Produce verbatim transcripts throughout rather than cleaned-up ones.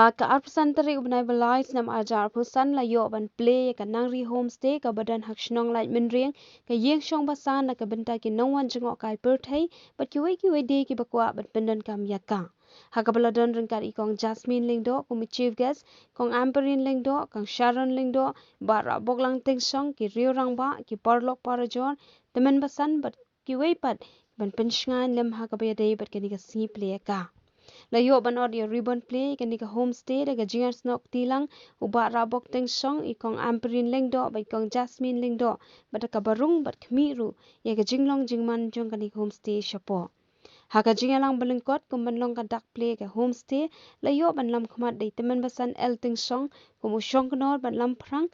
Ka arphew san tarik u bnai ba lai snem ar hajar arphew san la ïoh ban plie ïa ka Nangri Homestay kaba don ha ka shnong Laitumkhrah, ka ïing shong basan na ka bynta ki nongwan jngohkai pyrthei bad kiwei kiwei de kiba kwah ban pyndonkam ïa ka. Ha kaba la don ryngkat i Kong Jasmine Lyngdoh kum i Chief Guest, Kong Ampareen Lyngdoh, Kong Sharon Lyngdoh, Bah Rahboklang Tynsong, ki riew rangbah, ki paralok parajor, tymmen basan bad kiwei pat ban pynshngaiñ lem ha kaba ïadei bad kane ka sngi plie ïa ka. La ïoh ban ot ïa ribbon plie ïa kane ka homestay da ka jingïasnoh kti lang u Bah Rahbok Tynsong, i Kong Ampareen Lyngdoh bad i Kong Jasmine Lyngdoh, bad da kaba rung bad khmih ruh ïa ka jinglong jingman jong kane ka homestay shapoh. Ha ka jingïalang ba lyngkot kum ban long ka dak plie ka homestay, la ïoh ban lam khmat da i tymmen basan L Tynsong kum u shongknor bad lamphrang,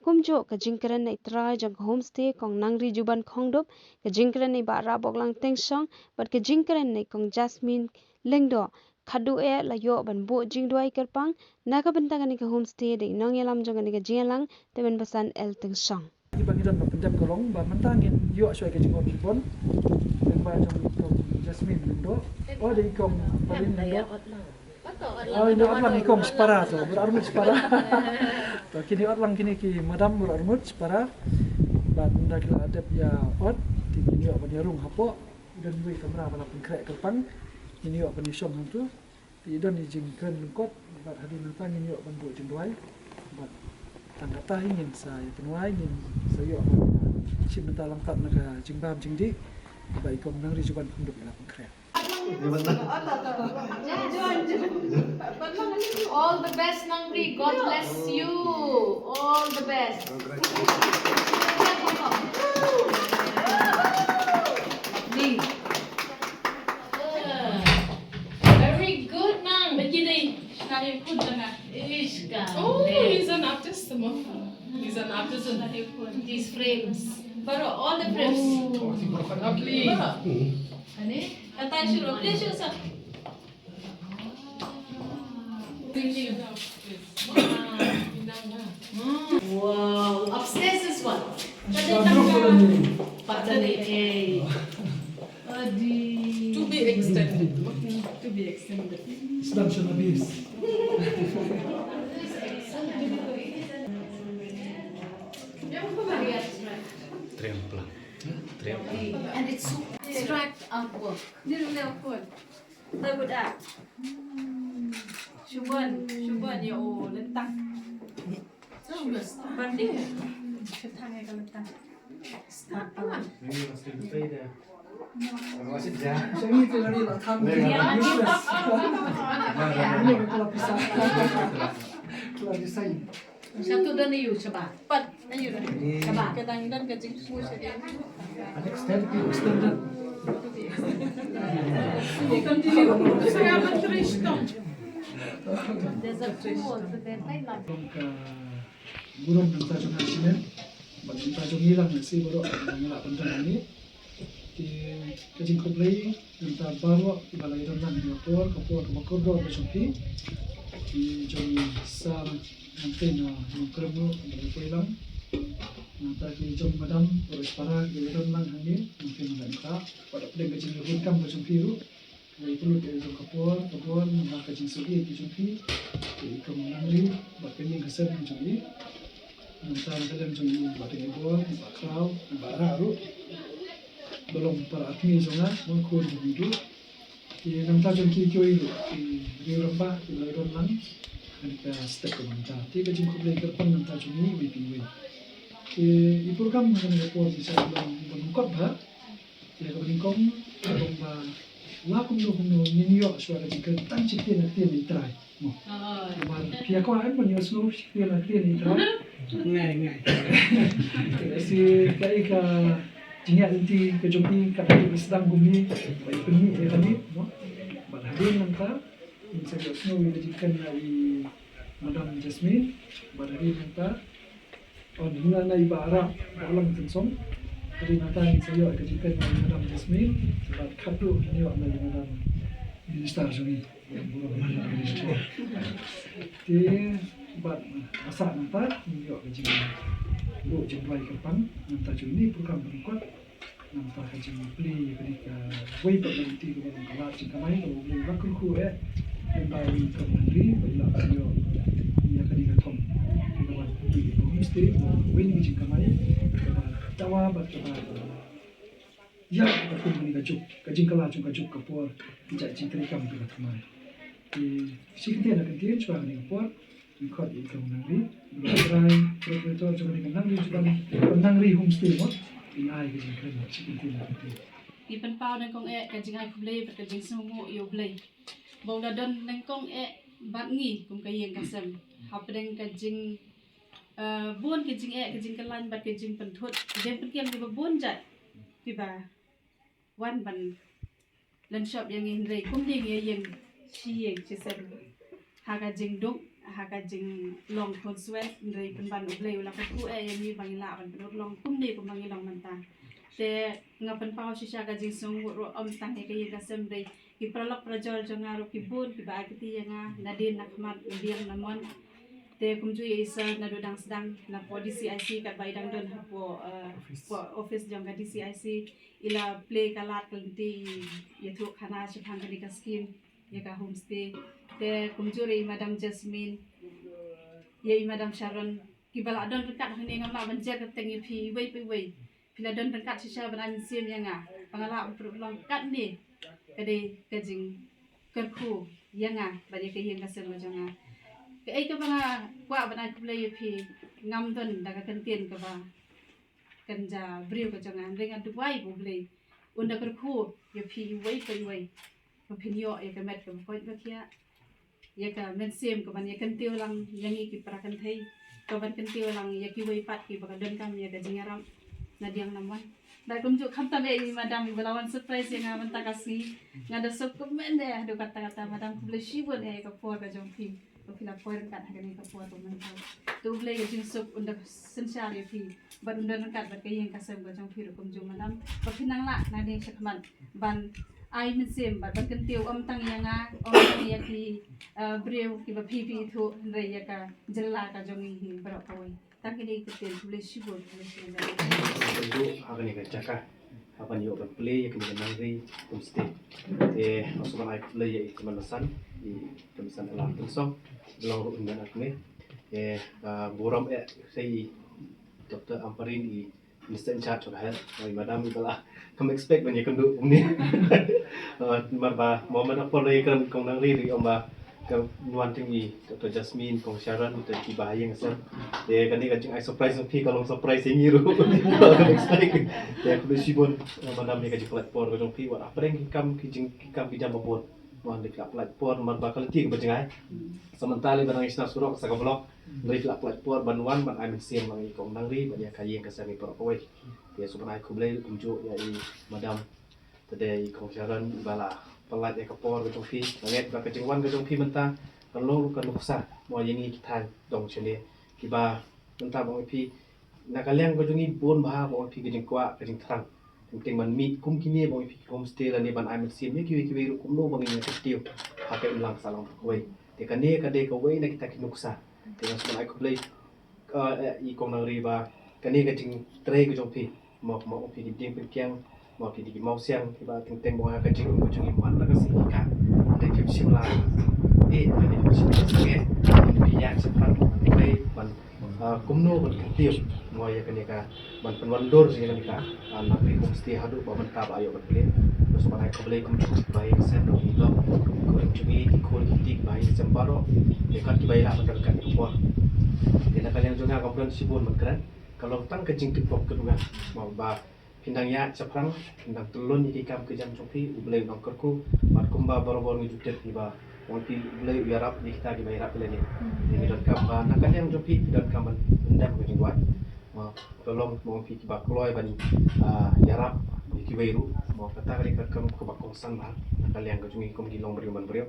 kumjuh ka jingkren na i trai jong ka homestay Kong Nangri Juban Khongdup, ka jingkren na i Bah Rahboklang Tynsong bad ka jingkren na i Kong Jasmine Lyngdoh. Khatduh eh la ïoh ban buh jingduwai kyrpang na ka bynta kane ka homestay da i nongïalam jong kane ka jingïalang, tymmen basan L Tynsong. Iba ngi don ba pyndep ka long ba mynta ngin ïoh shuwa ka jingor ribbon lyngba jong i Kong Jasmine Lyngdoh. Oh, da i Kong Pauline Lyngdoh. Oh, ïa ot lang i Kong Shipara to, bad arngut Shipara. To, kine ot lang kine ki madam bad arngut Shipara. Bad mynta ki la dep ïa ot, te ngin ïoh ban ïarung hapoh. Don iwei i kamra ba la pynkhreh kyrpang. Ngin ïoh ban ïashong hangto. Te don i jingkren lyngkot bad hadien nangta ngin ïoh ban buh jingduwai. Bad tang katta hi ngin sa ïa pynwai, ngin sa ïoh ban shim bynta lang pat na ka jingbam jingdih ba i Kong Nangri Juban Khongdup i la pynkhreh. All the best, Nangri. God bless you. All the best. Lovely. Very good, Nang. Bad ki dei scenario pun tengah. Ish, ka. Oh, he's an artist, Mom. He's an artisan. These frames. Baroh, all the frames. Oh, lovely. Ani, kata shuh, please shuh, sir. Wow, upstairs is what? Patani, eh. Adi. To be extended. To be extended. Sedang shana bis. Tremplang. Tremplang. And it's so abstract artwork. Lagu dah. Shu ban, shu ban ïa u lyntang. Shu ban ding. Shu thang ïa ka lyntang. Start. Shu ngi tu lari la thang. Useless. Ini betul lapisan. Keluar desain. Satu dan ayu, coba. Pat, ayu dah. Coba. Kadang dan ka jingthmu sha dei. Extend to extended. Continue. Saya menteri stop. There's a two also there, right? Ka burom nangta jong nga shisien. Bad nangta jong ngi lang, ngi sa baroh ngi lah ban don hangne. Te ka jingkhublei nangta baroh kiba la ïadon lang ha ka por, ka por kaba kordor ka jong phi. Ki jong i Sir Nangtei na Nongkrem ruh kiba la poi lang. Nangta ki jong madam baroh para kiba ïadon lang hangne, nangta nangta. Bad hapdeng ka jingleh bun kam ka jong phi ruh. Ngi pynlut ïa jong ka por, ka por, namar ka jingsngewsih ki jong phi. Te i Kong Nangri bad ka ïing ka sem jong i. Nangta na ka liang jong i Bah Deng Ibor, Bah Kraw, Bah Rah ruh. Ba long para atmi jong nga, ba khun jong i ruh. Te nangta jong ki kiwei ruh, ki riew rangbah, ki la ïadon lang. Kane ka step ka nangta. Te ka jingkhublei kyrpang nangta jong i, iwei pa iwei. Te i program kane ka por ki sa long ban kut bha. Te kaba nyngkong, kaba la kumno kumno ngin ïoh shuwa ka jingkren tang shi ktien na ktien na i Trai. Mo. Namar phi ïa kwah em ban ïohsngew shi ktien na ktien na i Trai. Ngai, ngai. Te shi kaei ka jingïaid lynti ka jong i, ka dei ka sdang kumne, ba i pynmih ïa kane, mo. Bad hadien nangta ngin sa ïohsngew ïa ka jingkren na i Madam Jasmine, bad hadien nangta Ong, hynrei na i Bah Rah, Bah Lang Tynsong. Hadien nangta ngin sa ïoh ka jingkren na i Madam Jasmine, bad khatduh ngin ïoh na i Madam Minister jong ngi. Ïa burom Madam Minister. Te bad, ah, sa nangta ngin ïoh ka jingbuh jingduwai kyrpang, nangta jong ngi program ba nyngkong. Nangta ka jingplie ïa kane kawei pat ka lynti kaba long ka lad jingkamai kaba U Blei u la kyrkhu eh. Bai ka nang ri ba ila ka ïoh ïa ka dei ka kom. Ka ba ki homestay ba wei ni jingkamai ka ba dawa ba ka ba ïa ka kum ni ka juk ka jingkala jong ka juk ka por ki jait jingtrei kam ki ba thymmai. Ki shi kyntien na kyntien shuwa ni ka por. Ngi khot ïa ka nang ri ba trai proprietor jong ni ka nang ri jong ka nang ri homestay mo. Ïa ai ka jingkren shi kyntien na kyntien. Ngi pynpaw nyngkong eh ka jingai khublei bad ka jingsngewnguh ïa U Blei ba u la don nyngkong eh bad ngi kum ka ïing ka sem hapdeng ka jing, eh, bun ka jingeh ka jingkyllain bad ka jingpynthut ka jingpynkiang kiba bun jait kiba wan ban lynshop ïa ngi hynrei kumne ngi ïa ïeng shi ïing shi sem ha ka jingduk ha ka jinglong khun swet hynrei pynban U Blei u la kyrkhu eh ïa ngi ba ngi lah ban pynurlong kumne kumba ngi long mynta. Te nga pynpaw shisha ka jingsngewnguh ruh ym tang ïa ka ïing ka sem hynrei ki paralok parajor jong nga ruh ki bun kiba ai kti ïa nga nadien na khmat nadiang namon. Te kumjuh ïa i sir naduh dang sdang napoh D C I C katba i dang don hapoh, eh, office jong ka D C I C i la plie ka lad ka lynti ïathuh khana shaphang kane ka skim ïa ka homestay. Te kumjuh ïa i Madam Jasmine ïa i Madam Sharon kiba la don ryngkat hangne ngam lah ban jer kyrteng ïa phi iwei pa iwei. Phi la don ryngkat shisha ban ai mynsiem ïa nga ba nga lah ban pynurlong katne ka dei ka jingkyrkhu ïa nga bad ïa ka ïing ka sem ka jong nga. Kaei kaba nga kwah ban ai khublei ïa phi ngam don da ka kyntien kaba kynja briew ka jong nga hynrei nga duwai ba U Blei un da kyrkhu ïa phi iwei pa iwei ba phin ïoh ïa ka met kaba koit ba khiah. Ïa ka mynsiem ka ban ïa kyntiew lang ïa ngi ki para kynthei ka ban kyntiew lang ïa kiwei pat kiba ka donkam ïa ka jingïarap nadiang namon. Da kumjuh khamtam ïa i madam iba la wan surprise ïa nga mynta ka sngi. Nga da suk kumne haduh katta katta madam khublei shibun ïa ka por ka jong phi. Ba phi la poi ryngkat ha kane ka por ba mynta. To U Blei ka jingsuk un da synshar ïa phi bad un da ryngkat bad ka ïing ka sem ka jong phi ruh kumjuh madam ba phi nang lah nadien shakhmat ban ai mynsiem bad ban kyntiew ym tang ïa nga ym tang ïa ki, eh, briew kiba phi phi ithuh hynrei ïa ka jylla ka jong ngi hi baroh kawei. Tang kine ki kyntien khublei shibun khublei shibun. Kynduh ha kane ka jaka ha ban ïoh ban plie ïa kane ka nang ri homestay. Te nga sngewbha ai khublei ïa i Tymmen Basan i Tymmen Basan Alam Tynsong. Long ruh ïa kane. Te, ah, burom eh sei Doctor Ampareen i Minister in charge of health, oi madam, iba la kam expect ban ïakynduh kumne. Uh, namar ba mo man apor la ïakren kong nang ri ri ong ba ka wan teng i Doctor Jasmine, kong Sharon, te kiba ha ïing sem. Te kane ka jingai surprise jong phi ka long surprise ïa ngi ruh. Kam expect. Te khublei shibun, uh, madam, ïa ka jingpynlait por ka jong phi wat hapdeng ki kam ki jing ki kam ki jam ba bun. Mo, hynrei phi la pynlait por namar ba ka lynti kaba jngai. Sa mynta lei ba nang ïa shna surok sa ka block. Hynrei phi la pynlait por ban wan ban ai mynsiem lang ïa kong nang ri ban ïa ka ïing ka sem baroh kawei. Te sngewbha ban ai khublei kumjuh ïa i madam. Te dei i kong Sharon iba la pynlait ïa ka por ka jong phi. Nga ngeit ba ka jingwan ka jong phi mynta ka long ruh ka nuksa mo ïa ngi ki thaiñ dong shane kiba mynta ba ong ïa phi na ka liang ka jong ngi bun bha ba ong ïa phi ka jingkwah ka jingthrang. Teng teng ban mih kum kine ba ong ïa phi ki homestay lane ban ai mynsiem ïa kiwei kiwei ruh kumno ba ngin ïa kyntiew ha ka imlang sahlang baroh kawei. Te kane ka dei kawei na kita ki nuksa. Te nga sngewbha ban ai khublei, eh, eh, i kong nang ri ba kane ka jingtrei ka jong phi mo, mo ong phi ki dieng pynkiang mo ki dei ki mawsiang kiba teng teng ba ong ka jingim ka jong ngi man la ka sngi ka. Te phim shym la eh, te phim shym la sngewthuh phi ïa shaphrang kawei ban, ah, kumno ban kyntiew mo ïa kane ka ban pynwandur ïa kane ka, ah, nang ri homestay haduh ba mynta ba ïoh ban plie. Nga sngewbha ban ai khublei kumjuh ba ïa ka sem ruh ngi long, ko ïa jong ngi ki khun ki kti ba ïa ka sem baroh. Ïa kat kiba ïa lah ban don kat ka por. Te na ka liang jong nga kam don shibun ban kren. Ka long tang ka jingkitbok kit nga. Mo ba phin dang ïaid shaphrang, phin dang tyllun ïa ki kam ki jam jong phi, U Blei un nang kyrkhu. Bad kumba barabor ngi ju tip hi ba wan phi U Blei u ïarap ïa kita kiba ïarap ïa lade. Ngi donkam ba na ka liang jong phi, phi donkam ban pyndem ka jingwad. Mo, ka long mo phi kiba kloi ban, ah, ïarap ïa kiwei ruh. Mo kata ka dei ka kam kaba kongsan bha na ka liang ka jong ngi kum ki nongbriew manbriew.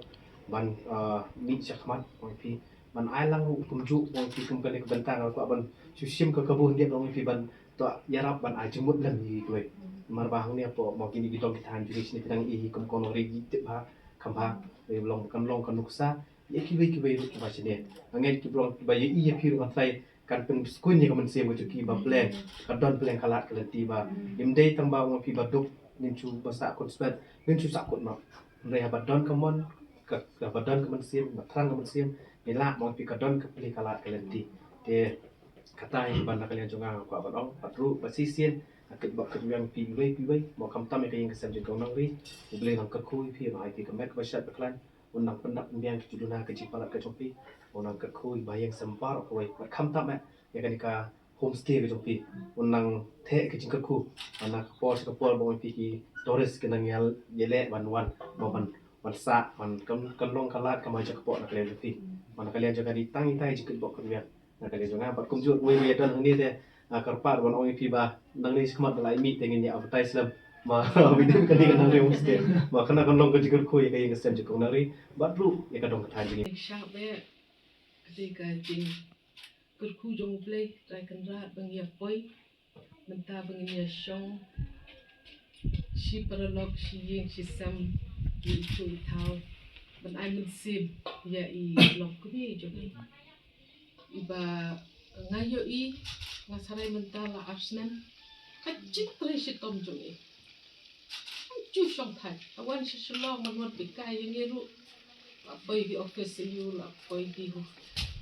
Ban, ah, mih shakhmat mo phi ban ai lang ruh kumjuh mo phi kum kane ka bynta nga kwah ban shu shim ka kabu hynrei mo phi ban to ïarap ban ai jingmut lem ïa kiwei. Namar ba hangne hapoh mo kine ki dong ki thaiñ jong ngi shane phi dang ïohi kum kong nang ri ki tip bha kham bha. Long kan long ka nuksa ïa kiwei kiwei ruh kiba shane. Nga ngeit ki briew kiba ïohi ïa phi ruh nga trai kan pynskhem ïa ka mynsiem ka jong ki ba pleng, ka don pleng ka lad ka lynti ba ym dei tang ba ong phi ba duk ngin shu ba sah kut sbet, ngin shu sah kut noh. Hynrei haba don ka mon Ka ba don ka mynsiem, ba thrang ka mynsiem, ngi lah ban ong ïa phi ka don ka plie ka lad ka lynti. Te kata hi ban na ka liang jong nga nga kwah ban ong, bad ruh ba shisien nga kyrpad kyrwiang ïa phi iwei pa iwei, mo khamtam ïa ka ïing ka sem jong ka nongri. U Blei un nang kyrkhu ïa phi, un nang ai phi ka met kaba shait ba khlaiñ, un nang pyndap pynbiang ki jingduna ka jingpalat ka jong phi, un nang kyrkhu ïa ba ïing sem baroh kawei. Bad khamtam eh ïa kane ka homestay ka jong phi, un nang theh ka jingkyrkhu, ban na ka por sha ka por ba ong ïa phi ki tourist ki nang ïaleh ban wan, ban, ban sah, ban kan, kan long ka lad ka mai jaka pok na ka liang jong phi. Ban na ka liang jong nga dei tang ita i jingkyrpad kyrwiang na ka liang jong nga. Bad kumjuh uwei uwei don hangne te, ah, kyrpad ban ong ïa phi ba nangne shakhmat ba la mih te ngin ïa advertise lem ma video kane ka Nangri Homestay. Ma kane kan long ka jingkyrkhu ïa ka ïing ka sem jong ka Nangri bad ruh ïa ka dong ka thaiñ jong ngi. Shah beh, ka dei ka jingkyrkhu jong U Blei, Trai Kynrad ba ngi ïa poi. Mynta ba ngin ïa shong shi paralok, shi ïing shi sem, ïa ithuh ithaw, ban ai mynsiem ïa i longkmie jong ngi. Iba nga ïohi, nga sarai mynta la ar snem, ka jingtrei shitom jong i. Ju shong thait, la wan sha Shillong ban wan peit kai ïa ngi ruh. La poi ki office ïa u, la poi ki hu.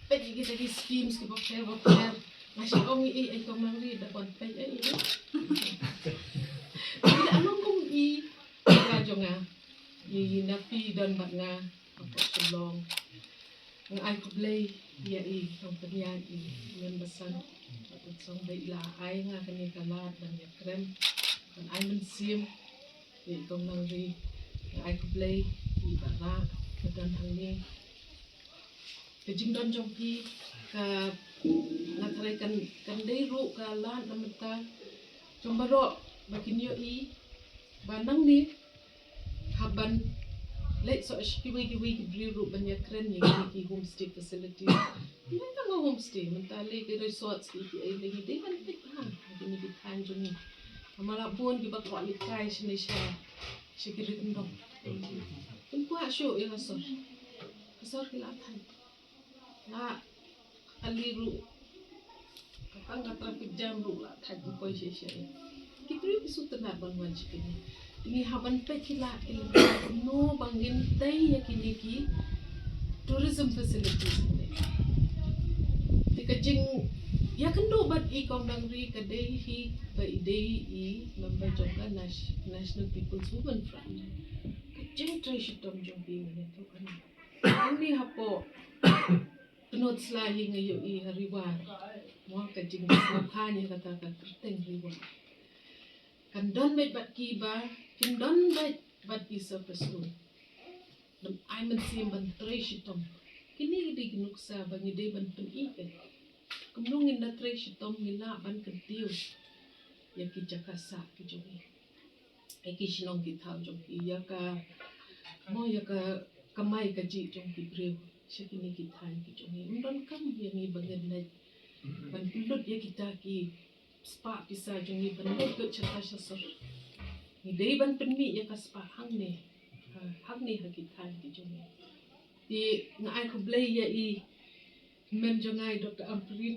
Peit ïa kita ki schemes kiba pher ba pher. Nga shu ong ïa i, "Ei, kong Nangri, da wan peit ïa i ruh." Ïa long kum i, ka jong nga. Ïa i na phi don bad nga, hapoh Shillong. Nga ai khublei ïa i, kong Pynïaid, i Mem Basan. Bad song ba i la ai nga kane ka lad ban ïakren, ban ai mynsiem ïa i, kong Nangri. Nga ai khublei ïa i Bah Rah, ba don hangne. Ka jingdon jong phi, ka, nga tharai kan, kan dei ruh ka lad na mynta jong baroh ba kin ïohi ba nangne, hap ban leit sha kiwei kiwei ki briew ruh ban ïakren ïa kine ki homestay facility. Lei tang ka homestay, mynta lei ki resorts ki, ki ei lei, ngi dei ban peit bha ha kine ki thaiñ jong ngi. Namar la bun kiba kwah leit kai shane sha, sha ki ri kyndong. Kin kwah shuh ïa ka sor. Ka sor ki la thait. La kali ruh. Ka tang ka traffic jam ruh la thait ban poi sha sha. Ki briew ki shu tynnad ban wan sha kine. Te ngi hap ban peit ki lad ki lynti kumno ba ngin tei ïa kine ki tourism facilities ne. Te ka jingïakynduh bad i, kong Nangri, ka dei hi ba i dei i member jong ka Nas-, National People's Women Front. Ka jingtrei shitom jong phi ngan ïathuh hangne. Hangne hapoh Tnat Sla hi nga ïohi ha Ri War. Mo, ka jingsngewthuh ïa kata ka kyrteng Ri War. Kan don beit bad kiba, kin don beit bad i surface road. Ban ai mynsiem ban trei shitom. Kine ki dei ki nuksa ba ngi dei ban pyni beit. Kumno ngin da trei shitom ngi lah ban kyntiew ïa ki jaka sah ki jong ngi. Ïa ki shnong ki thaw jong ki, ïa ka, mo, ïa ka kamai kajih jong ki briew sha kine ki thaiñ ki jong ngi. Ym donkam ïa ngi ba ngin leit ban pynlut ïa kita ki spah pisa jong ngi ban leit lut shata shasor. Ngi dei ban pynmih ïa ka spah hangne, ha, hangne ha ki thaiñ ki jong ngi. Te nga ai khublei ïa i hynmen jong nga i Doctor Ampareen.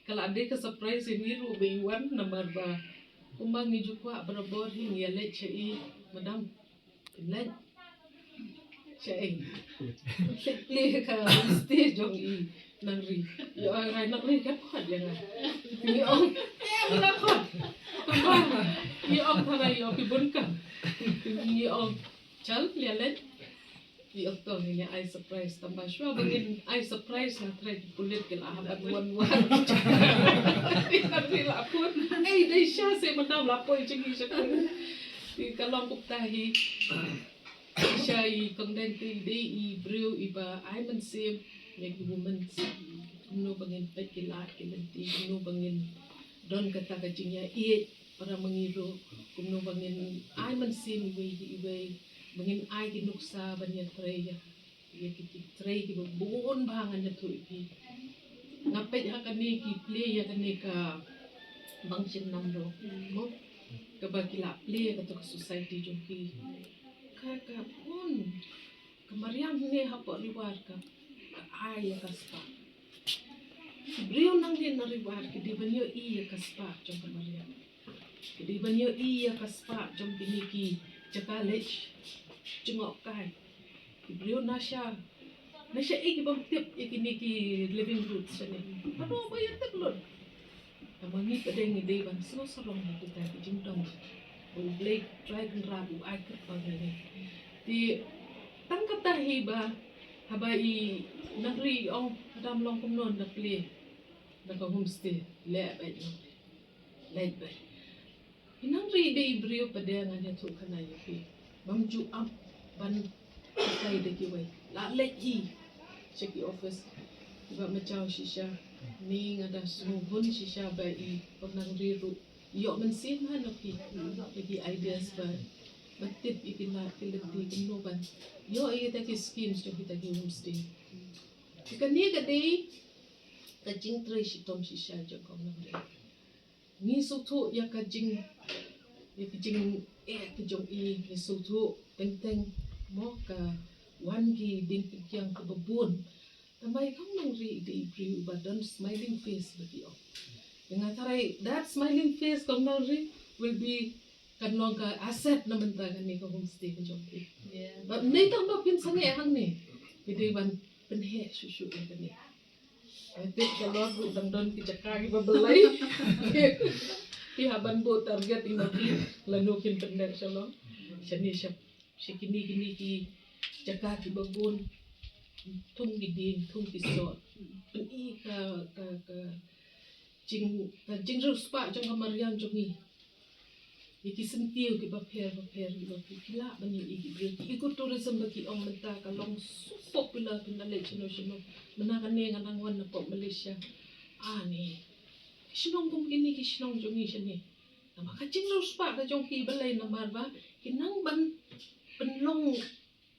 Ka la dei ka surprise ïa ngi ruh ba i wan, namar ba kumba ngi ju kwah barabor hi ngi ïa leit sha i, "Madam, phin leit sha ei? Phin leit plie ka homestay jong i Nangri?" Ïa ong, "Ai, Nangri ka khot ïa nga." Ngi ong, "Em, ka khot." Kumba ngi ong, "Tharai ïa ki bun ka." Ngi ong, "Chal, ïa leit." Ïa, to ngin ïa ai surprise, tang ba shuwa ba ngin ai surprise nga tharai ki pulit ki la hap ban wan wan. Ki la phone, "Ei, dei sha se, madam, la poi jong ngi sha kane." Te ka long kumta hi. Shisha i kong Deng te i dei i briew iba ai mynsiem ïa ki women. Kumno ba ngin peit ki lad ki lynti, kumno ba ngin don kata ka jingïaieit para ma ngi ruh, kumno ba ngin ai mynsiem iwei ïa iwei, ba ngin ai ki nuksa ban ïatrei ïa, ïa ki, ki trei kiba bun bha ngan ïathuh ïa phi. Nga peit ha kane ki plie ïa kane ka Bang Shin Nam ruh, mo, kaba ki la plie ïa kato ka society jong ki. Ka, ka bun, ka mariang ne hapoh Ri War ka, ka ai ïa ka spah. Ki briew nangne na Ri War ki dei ban ïohi ïa ka spah jong ka mariang. Ki dei ban ïohi ïa ka spah jong kine ki jaka leit jngoh kai. Ki briew na sha, na sha ïa ki bym tip ïa kine ki living roots shane. Hato ba ïa tip lut. Tangba ngi pat de ngi dei ban sngewsarong ïa kita ki jingdon. Ba U Blei Trai Kynrad u ai kyrpang ïa ngi. Te tang kata hi ba haba i nongri i ong, "Hadam long kumno na plie na ka homestay?" Leh beit nongri. Leh beit. I nongri i dei i briew pat de, ngan ïathuh khana ïa phi. Bym ju ap ban kai da kiwei. La leit hi sha ki office. Ba ma jaw shisha. Ni nga da sngewhun shisha ba i nongri ruh ïoh mynsiem ha na phi. Ïa ki ideas ba, ba tip ïa ki lad ki lynti kumno ban ïoh ïa kita ki schemes jong kita ki homestay. Te kane ka dei ka jingtrei shitom shisha jong ka nongri. Ngi sngewthuh ïa ka jing, ïa ka jingeh ka jong i, ngi sngewthuh teng teng mo ka wan ki dieng pynkiang kaba bun. Tangba i ka nongri i dei i briew ba don smiling face ba ki ong. Ïa nga tharai that smiling face ka nongri will be, kan long ka asset na mynta kane ka homestay ka jong ki. Ba nei tang ba phin sangeh hangne, phi dei ban pynheh shuh shuh ïa kane. Ai tip ka lor ruh dang don ki jaka kiba blei. Phi hap ban buh target ïa ma phi lano kin pynlong shalong. Shane sha, sha kine kine ki jaka kiba bun. Thung ki dieng, thung ki soh. Pyni ka, ka, ka jing, ka jingriewspah jong ka mariang jong ngi. Ïa ki syntiew kiba pher ba pher kiba pher ki lah ban ïa ki briew. Ki ecotourism ba ki ong mynta ka long so popular, phin da leit shano shano. Mynta kane nga nang wan na pop Malaysia. Ani ki shnong kum kine ki shnong jong ngi shane. Namar ka jingriewspah ka jong ki balei, namar ba ki nang ban pynlong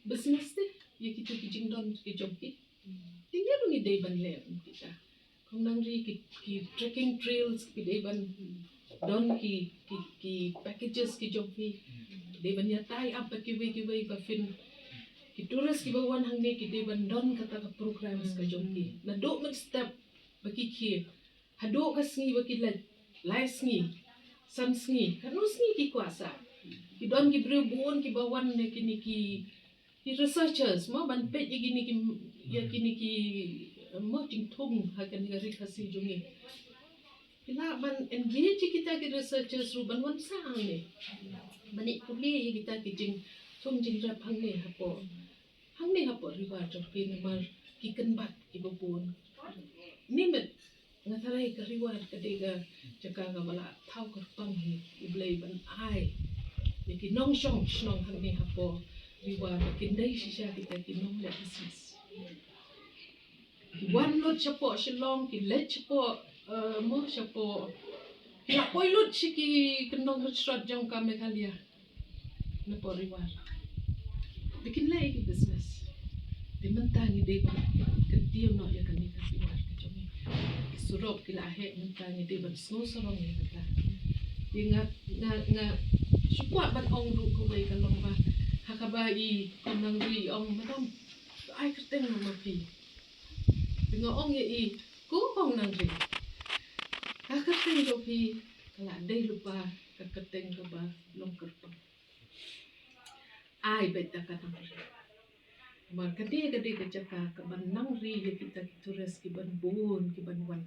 business te ïa kita ki jingdon ki jong ki. Te ngi ruh ngi dei ban leh kum kita. Ka nongri ki, ki trekking trails ki dei ban don ki, ki, ki packages ki jong ki. Dei ban ïa tie up bad kiwei kiwei ba phin, ki tourist kiba wan hangne ki dei ban don kata ka programs ka jong ki. Naduh mynstep ba ki khie haduh ka sngi ba ki leit, lai sngi, san sngi, katno sngi ki kwah sah. Ki don ki briew bun kiba wan ne kine ki, ki researchers mo ban peit ïa kine ki, ïa kine ki, eh, mo jingthung ha kane ka ri Khasi jong ngi. Ki lah ban engage ïa kita ki researchers ruh ban wan sah hangne. Ban ïa pule ïa kita ki jingthung jingrep hangne hapoh, hangne hapoh Ri War jong phi namar ki kynbat kiba bun. Ni met nga tharai ka Ri War ka dei ka jaka kaba la thaw kyrpang hi U Blei ban ai ïa ki nongshong shnong hangne hapoh Ri War ba kin dei shisha kita ki nongleh business. Ki wan lut shapoh Shillong, ki leit shapoh, eh, mo shapoh, ki la poi lut sha ki kyndong hynriew jong ka Meghalaya. Napoh Ri War. Ba kin leh ïa ki business. Te mynta ngi dei ban kyntiew noh ïa kane ka Ri War ka jong ngi. Ki surok ki la heh, mynta ngi dei ban sngewsarong ïa kata. Te nga, nga, nga shu kwah ban ong ruh kawei ka long ba ha kaba i Kong Nangri i ong, madam, ai kyrteng ma phi. Te nga ong ïa i, ko Kong Nangri, ka kyrteng jong phi ka la dei lypa ka kyrteng kaba long kyrpang. Ai beit da ka Nangri. Namar kane ka dei ka jaka kaban nangri ïa kita ki tourist kiban bun kiban wan.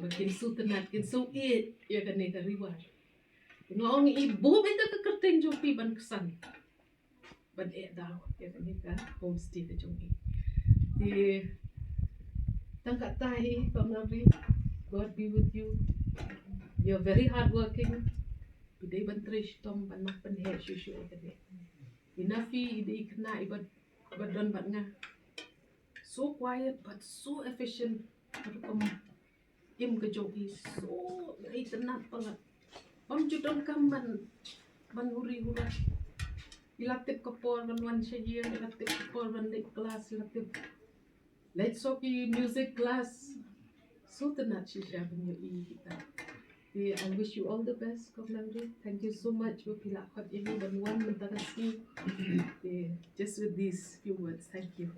Ba kin sngewtynnat, kin sngewieit ïa kane ka Ri War. Nga ong i, buh beit da ka kyrteng jong phi ban ksan, ban eh daw ïa kane ka homestay ka jong i. Te tang katta hi, Kong Nangri, God be with you. You're very hardworking. Phi dei ban trei shitom ban nang pynheh shuh shuh ïa kane. Ina phi i dei i khynnah iba, iba don bad nga. So quiet but so efficient. Ka rukom im ka jong i so, i tynnat palat. Bym ju donkam ban, ban huri hura. I la tip ka por ban wan sha ïing, i la tip ka por ban leit klas, i la tip. Leit sha ki music class. So tynnat shisha ban ïohi kita. Te I wish you all the best, Kong Nangri. Thank you so much ba phi la khot ïa ngi ban wan mynta ka sngi. Te just with these few words, thank you.